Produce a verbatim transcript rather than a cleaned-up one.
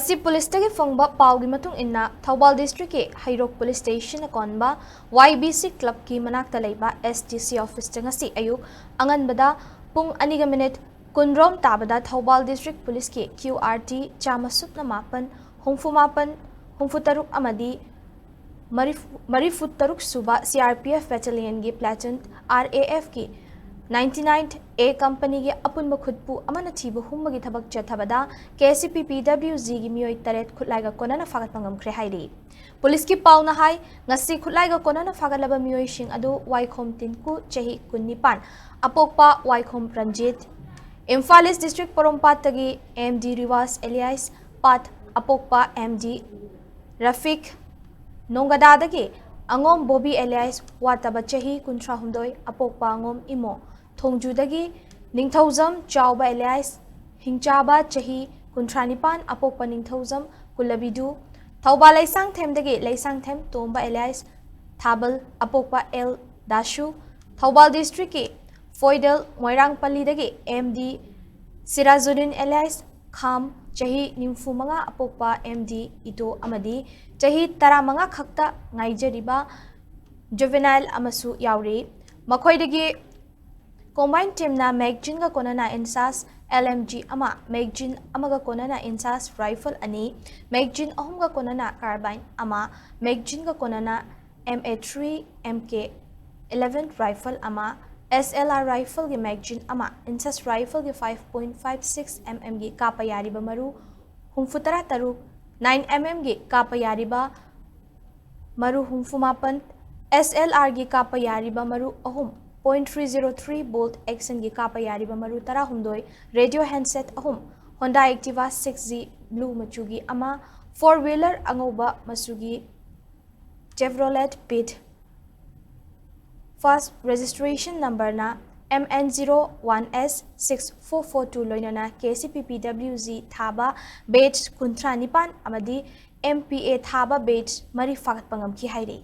ꯁꯤ ꯄꯨꯂꯤꯁꯇꯒꯤ ꯐꯪꯕ ꯄꯥꯎꯒꯤ ꯃꯇꯨꯡ ꯏꯟꯅ, ꯊꯧꯕꯥꯜ ꯗꯤꯁꯇ꯭ꯔꯤꯛꯀꯤ ꯍꯩꯔꯣꯛ ꯄꯨꯂꯤꯁ ꯁ꯭ꯇꯦꯁꯟꯅ ꯀꯣꯟꯕ ꯋꯥꯏ ꯕꯤ ꯁꯤ ꯀ꯭ꯂꯕꯀꯤ ꯃꯅꯥꯛꯇ ꯂꯩꯕ ꯑꯦꯁ ꯗꯤ ꯁꯤ ꯑꯣꯐꯤꯁꯇ ꯉꯁꯤ ꯑꯌꯨꯛ ꯑꯉꯟꯕꯗ ꯄꯨꯡ ꯑꯅꯤꯒ ꯃꯤꯅꯤꯠ ꯀꯨꯟꯔꯣꯝ ꯇꯥꯕꯗ ꯊꯧꯕꯥꯜ ꯗꯤꯁꯇ꯭ꯔꯤꯛ ꯄꯨꯂꯤꯁꯀꯤ ꯀ꯭ꯌꯨ ꯑꯥꯔ ꯇꯤ ꯆꯥꯝꯃ ꯁꯨꯞꯅ ꯃꯥꯄꯟ, ꯍꯨꯝꯐꯨ ꯃꯥꯄꯟ, ꯍꯨꯝꯐꯨ ꯇꯔꯨꯛ ꯑꯃꯗꯤ ꯃꯔꯤꯐꯨ, ꯃꯔꯤꯐꯨ ꯇꯔꯨꯛ ꯁꯨꯕ ꯁꯤ ꯑꯥꯔ ꯄꯤ ꯑꯦꯐ ꯕꯦꯇꯥꯂꯤꯌꯟꯒꯤ ꯄ꯭ꯂꯥꯇꯨꯟ ꯑꯥꯔ ꯑꯦ ꯑꯦꯐꯀꯤ ꯅꯥꯏꯟꯇꯤ ꯅꯥꯏꯟ ꯑꯦ ꯀꯝꯄꯅꯤꯒꯤ ꯑꯄꯨꯟꯕ ꯈꯨꯠꯄꯨ ꯑꯃꯅ ꯊꯤꯕ ꯍꯨꯝꯕꯒꯤ ꯊꯕꯛ ꯆꯠꯊꯕꯗ ꯀꯦ ꯁꯤ ꯄꯤ ꯄꯤ ꯗꯕ꯭ꯂꯤꯎ ꯖꯤꯒꯤ ꯃꯤꯑꯣꯏ ꯇꯔꯦꯠ ꯈꯨꯠꯂꯥꯏꯒ ꯀꯣꯟꯅꯅ ꯐꯥꯒꯠꯄ ꯉꯝꯈ꯭ꯔꯦ ꯍꯥꯏꯔꯤ꯫ ꯄꯨꯂꯤꯁꯀꯤ ꯄꯥꯎꯅ ꯍꯥꯏ, ꯉꯁꯤ ꯈꯨꯠꯂꯥꯏꯒ ꯀꯣꯟꯅꯅ ꯐꯥꯒꯠꯂꯕ ꯃꯤꯑꯣꯏꯁꯤꯡ ꯑꯗꯨ ꯋꯥꯏꯈꯣꯝ ꯇꯤꯟꯀꯨ, ꯆꯍꯤ ꯀꯨꯟꯅꯤꯄꯥꯟ, ꯑꯄꯣꯛꯄ ꯋꯥꯏꯈꯣꯝ ꯔꯟꯖꯤꯠ, ꯏꯝꯐꯥꯜ ꯏꯁ ꯗꯤꯁꯇ꯭ꯔꯤꯛ ꯄꯣꯔꯣꯝꯄꯥꯠꯇꯒꯤ ꯑꯦꯝ ꯗꯤ ꯔꯤꯋꯥꯁ ꯑꯦꯂꯤꯌꯥꯁ ꯄꯥꯠ, ꯑꯄꯣꯛꯄ ꯑꯦꯝ ꯗꯤ ꯔꯐꯤꯛ, ꯅꯣꯡꯒꯗꯥꯗꯒꯤ ꯑꯉꯣꯝ ꯕꯣꯕꯤ ꯑꯦꯂꯤꯌꯥꯁ ꯋꯥꯇꯕ, ꯆꯍꯤ ꯀꯨꯟꯊ꯭ꯔꯥꯍꯨꯝꯗꯣꯏ, ꯑꯄꯣꯛꯄ ꯑꯉꯣꯝ ꯏꯃꯣ, ꯊꯣꯡꯖꯨꯗꯒꯤ ꯅꯤꯡꯊꯧꯖꯝ ꯆꯥꯎꯕ ꯑꯦꯂꯤꯌꯥꯁ ꯍꯤꯡꯆꯥꯕ, ꯆꯍꯤ ꯀꯨꯟꯊ꯭ꯔꯥꯅꯤꯄꯥꯟ, ꯑꯄꯣꯛꯄ ꯅꯤꯡꯊꯧꯖꯝ ꯀꯨꯂꯕꯤꯗꯨ, ꯊꯧꯕꯥꯜ ꯂꯩꯁꯥꯡꯊꯦꯝꯗꯒꯤ ꯂꯩꯁꯥꯡꯊꯦꯝ ꯇꯣꯝꯕ ꯑꯦꯂꯤꯌꯥꯁ ꯊꯥꯕꯜ, ꯑꯄꯣꯛꯄ ꯑꯦꯜ ꯗꯥꯁꯨ, ꯊꯧꯕꯥꯜ ꯗꯤꯁꯇ꯭ꯔꯤꯛꯀꯤ ꯐꯣꯏꯗꯦꯜ ꯃꯣꯏꯔꯥꯡꯄꯜꯂꯤꯗꯒꯤ ꯑꯦꯝ ꯗꯤ ꯁꯤꯔꯥꯖꯨꯗꯤꯟ ꯑꯦꯂꯤꯌꯥꯁ ꯈꯥꯝ, ꯆꯍꯤ ꯅꯤꯐꯨ ꯃꯉꯥ, ꯑꯄꯣꯛꯄ ꯑꯦꯝ ꯗꯤ ꯏꯇꯣ ꯑꯃꯗꯤ ꯆꯍꯤ ꯇꯔꯥꯃꯉꯥ ꯈꯛꯇ ꯉꯥꯏꯖꯔꯤꯕ ꯖꯨꯚꯦꯅꯥꯏꯜ ꯑꯃꯁꯨ ꯌꯥꯎꯔꯤ꯫ ꯃꯈꯣꯏꯗꯒꯤ ꯀꯣꯝꯕꯥꯏꯟ ꯇꯤꯝꯅ ꯃꯦꯒꯖꯤꯟꯒ ꯀꯣꯟꯅꯅ ꯏꯟꯁꯥꯁ ꯑꯦꯜ ꯑꯦꯝ ꯖꯤ ꯑꯃ, ꯃꯦꯒꯖꯤꯟ ꯑꯃꯒ ꯀꯣꯟꯅꯅ ꯏꯟꯁꯥꯁ ꯔꯥꯏꯐꯜ ꯑꯅꯤ, ꯃꯦꯒꯖꯤꯟ ꯑꯍꯨꯝꯒ ꯀꯣꯟꯅꯅ ꯀꯥꯔꯕꯥꯏꯟ ꯑꯃ, ꯃꯦꯒꯖꯤꯟꯒ ꯀꯣꯟꯅꯅ M A three, M K eleven rifle ꯑꯃ, ꯑꯦꯁ ꯑꯦꯜ ꯑꯥꯔ ꯔꯥꯏꯐꯜꯒꯤ ꯃꯦꯒꯖꯤꯟ ꯑꯃ, ꯏꯟꯁꯥꯁ ꯔꯥꯏꯐꯜꯒꯤ five point five six M ꯑꯦꯝꯒꯤ ꯀꯥꯞꯄ ꯌꯥꯔꯤꯕ ꯃꯔꯨ ꯍꯨꯝꯐꯨ ꯇꯔꯥ ꯇꯔꯨꯛ, ꯅꯥꯏꯟ ꯑꯦꯝ ꯑꯦꯝꯒꯤ ꯀꯥꯞꯄ ꯌꯥꯔꯤꯕ ꯃꯔꯨ ꯍꯨꯝꯐꯨ ꯃꯥꯄꯟ, ꯑꯦꯁ ꯑꯦꯜ ꯑꯥꯔꯒꯤ ꯀꯥꯞꯄ ꯌꯥꯔꯤꯕ ꯃꯔꯨ ꯑꯍꯨꯝ, point three zero three bolt ꯑꯦꯛꯁꯟꯒꯤ ꯀꯥꯞꯄ ꯌꯥꯔꯤꯕ ꯃꯔꯨ ꯇꯔꯥꯍꯨꯝꯗꯣꯏ, ꯔꯦꯗꯤꯑꯣ ꯍꯦꯟꯁꯦꯠ ꯑꯍꯨꯝ, Honda Activa six G blue ꯃꯆꯨꯒꯤ ꯑꯃ, ꯐꯣꯔ ꯋꯤꯂꯔ ꯑꯉꯧꯕ ꯃꯆꯨꯒꯤ ꯆꯦꯚ꯭ꯔꯣꯂꯦꯠ ꯕꯤꯠ, ꯐꯥꯔꯁ ꯔꯦꯖꯤꯁꯇ꯭ꯔꯦꯁꯟ ꯅꯝꯕꯔꯅ M N zero one S six four four two, ꯂꯣꯏꯅꯅ K C P P W G ꯊꯥꯕ ꯕꯦꯠꯆ ꯀꯨꯟꯊ꯭ꯔꯥ ꯅꯤꯄꯥꯟ ꯑꯃꯗꯤ ꯑꯦꯝ ꯄꯤ ꯑꯦ ꯊꯥꯕ ꯕꯦꯠꯆ ꯃꯔꯤ ꯐꯥꯒꯠꯄ ꯉꯝꯈꯤ ꯍꯥꯏꯔꯤ꯫